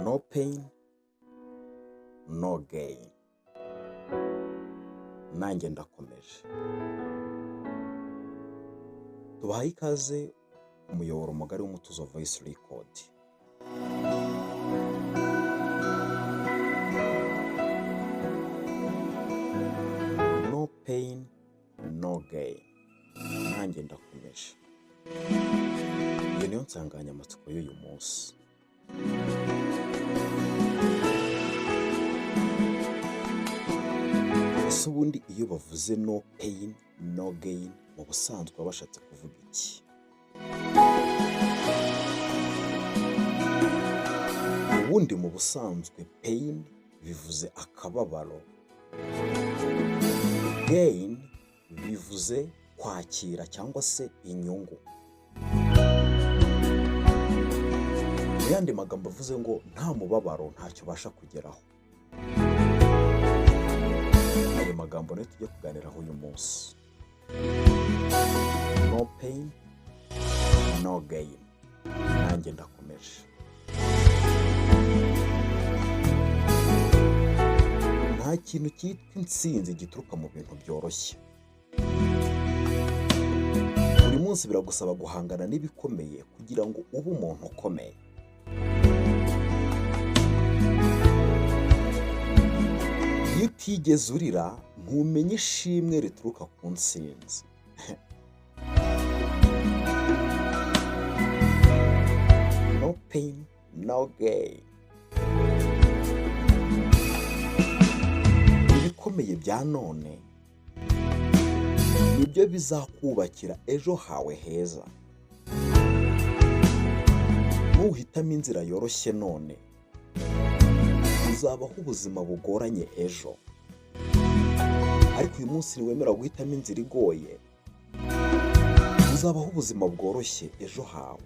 No pain, no gain. Nanjye ndakomeje. Tubahaye ikaze umuyoboro mugari w'Umutuzo Voice Record. No pain, no gain. Nanjye ndakomeje. Iyo niyo nsanganyamatsiko y'uyu munsi. Ese ubundi iyo bavuze no pain, no gain, mu busanzwe baba bashatse kuvuga iki? Ubundi mu busanzwe pain bivuze akababaro, gain bivuze kwakira cyangwa se inyungu. Mu yandi magambo avuze ngo nta mubabaro ntacyo ubasha kugeraho. Ayo magambo niyo tujya kuganiraho uyu munsi. No pain, no gain. Nanjye ndakomeje. Nta kintu cyitwa intsinzi gituruka mu bintu byoroshye. Buri munsi biragusaba guhangana n'ibikomeye kugira ngo ube umuntu ukomeye. Iyo utigeze urira, ntumenya ishimwe rituruka ku ntsinzi. No pain, no gain. Ibikomeye bya none nibyo bizakubakira ejo hawe heza. Nuhitamo inzira yoroshye none, uzabaho ubuzima bugoranye ejo. Ariko uyu munsi niwemera guhitamo inzira igoye, uzabaho ubuzima bworoshye ejo hawe.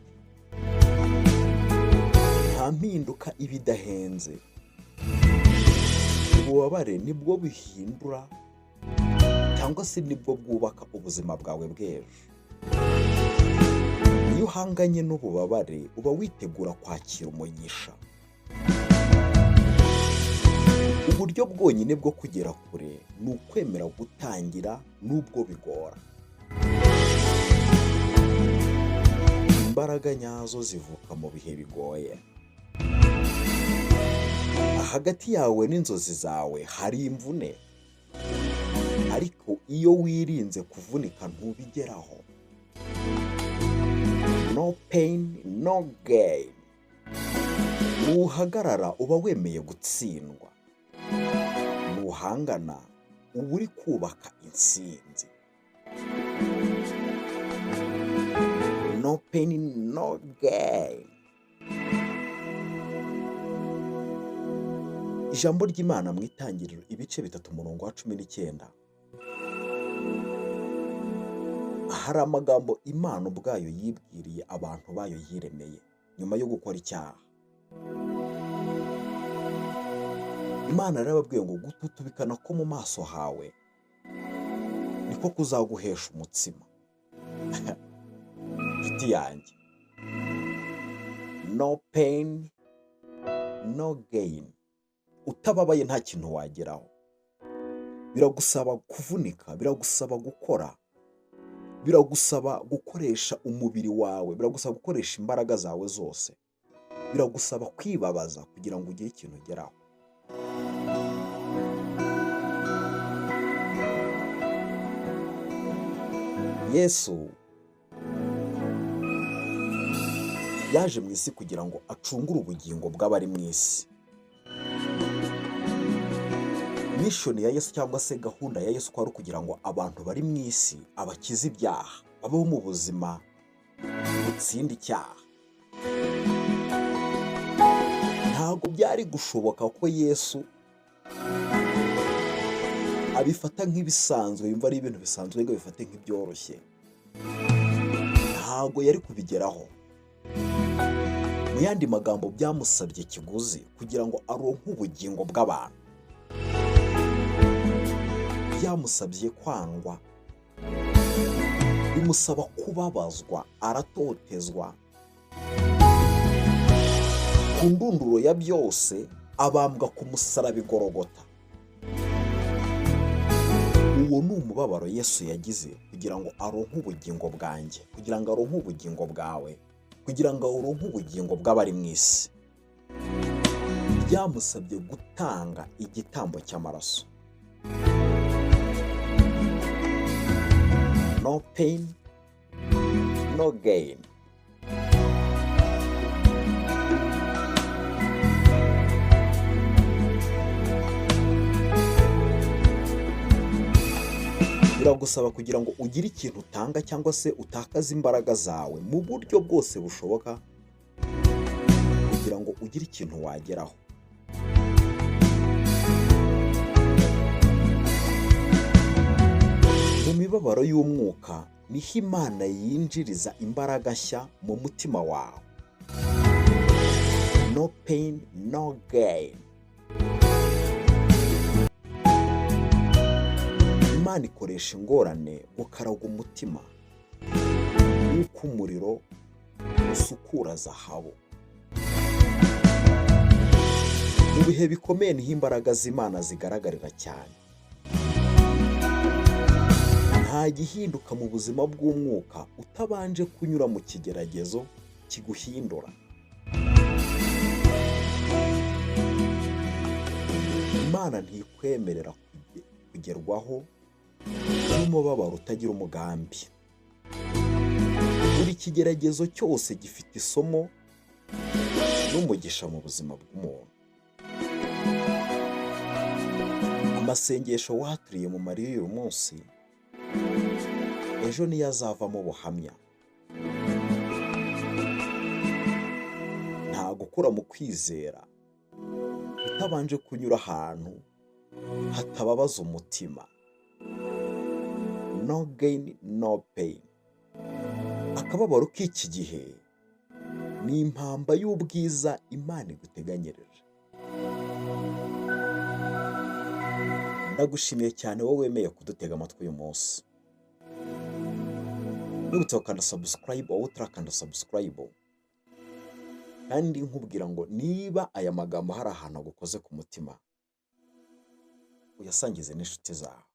Nta mpinduka iba idahenze. Ububabare nibwo buhindura cyangwa se nibwo bwubaka ubuzima bwawe bw'ejo. Iyo uhanganye n'ububabare, uba witegura kwakira umugisha. Uburyo bwonyine bwo kugera kure ni ukwemera gutangira nubwo bigora. Imbaraga nyazo zivuka mu bihe bigoye. Hagati yawe n'inzozi zawe hari imvune, ariko iyo wirinze kuvunika ntubigeraho. No pain, no gain. Nuhagarara uba wemeye gutsindwa. Nuhangana uba uri kubaka intsinzi. No pain, no gain. Ijambo ry'Imana mu Itangiriro ibice 3 umurongo wa 19. Hari amagambo Imana ubwayo yibwiriye abantu bayo yiremeye nyuma yo gukora icyaha. Imana yarababwiye ngo gututubikana ko mu maso hawe niko kuzaguhesha umutsima. Nshuti yanjye, no pain, no gain. Utababaye nta kintu wageraho. Biragusaba kuvunika, biragusaba gukora, biragusaba gukoresha umubiri wawe, biragusaba gukoresha imbaraga zawe zose, biragusaba kwibabaza kugira ngo ugire ikintu ugeraho. Yesu yaje mu isi kugira ngo acungure ubugingo bw'abari mu isi. Mission ya Yesu cyangwa se gahunda ya Yesu kwari ukugira ngo abantu bari mu isi abakize ibyaha, babeho mu buzima butsinda icyaha. Ntabwo byari gushoboka ko Yesu abifata nk'ibisanzwe, yumva ari ibintu bisanzwe ngo abifate nk'ibyoroshye. Ntabwo yari kubigeraho. Mu yandi magambo byamusabye ikiguzi kugira ngo aronke ubugingo bw'abantu. Byamusabye kwangwa, bimusaba kubabazwa, aratotezwa, ku Ku ndunduro ya byose, abambwa ku musaraba i Gorogota. Uwo ni umubabaro Yesu yagize kugira ngo aronke ubugingo bwanjye, kugira ngo aronke ubugingo bwawe, kugira ngo aronke ubugingo bw'abari mu isi. Byamusabye gutanga igitambo cy'amaraso. No pain, no gain. Biragusaba kugira ngo ugire ikintu utanga cyangwa se utakaze imbaraga zawe mu buryo bwose bushoboka kugira ngo ugire ikintu wageraho. Mu mibabaro y'umwuka niho Imana yinjiriza imbaraga nshya mu mutima wawe. No pain, no gain. Imana ikoresha ingorane gukaraga umutima nk'uko umuriro usukura zahabu. Mu bihe bikomeye niho imbaraga z'Imana zigaragarira cyane. Nta gihinduka mu buzima bw'umwuka utabanje kunyura mu kigeragezo kiguhindura. Imana ntikwemerera kugerwaho n'umubabaro utagira umugambi. Buri kigeragezo cyose gifite isomo n'umugisha mu buzima bw'umuntu. Amasengesho waturiye mu marira uyu munsi, ejo niyo azavamo ubuhamya. Nta gukura mu kwizera utabanje kunyura ahantu hatababaza umutima. No gain, no pain. Akababaro k'iki gihe ni impamba y'ubwiza Imana iguteganyirije. Ndagushimiye cyane wowe wemeye kudutega amatwi uyu munsi. Nibutse gukanda subscribe wowe utarakanda subscribe, kandi nkubwira ngo niba aya magambo hari ahantu agukoze ku mutima, uyasangize n'inshuti zawe.